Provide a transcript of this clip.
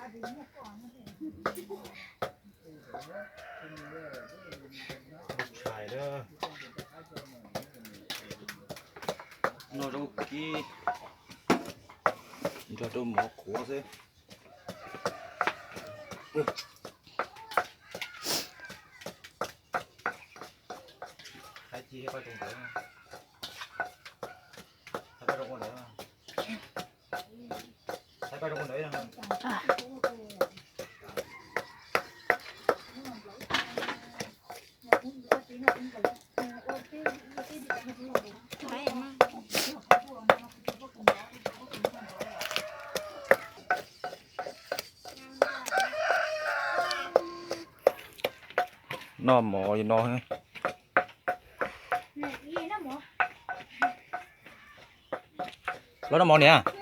Ua tshais, noj zaub kib, nrog rau mov qhuav xwb. Noj mov no. Los noj mov niam.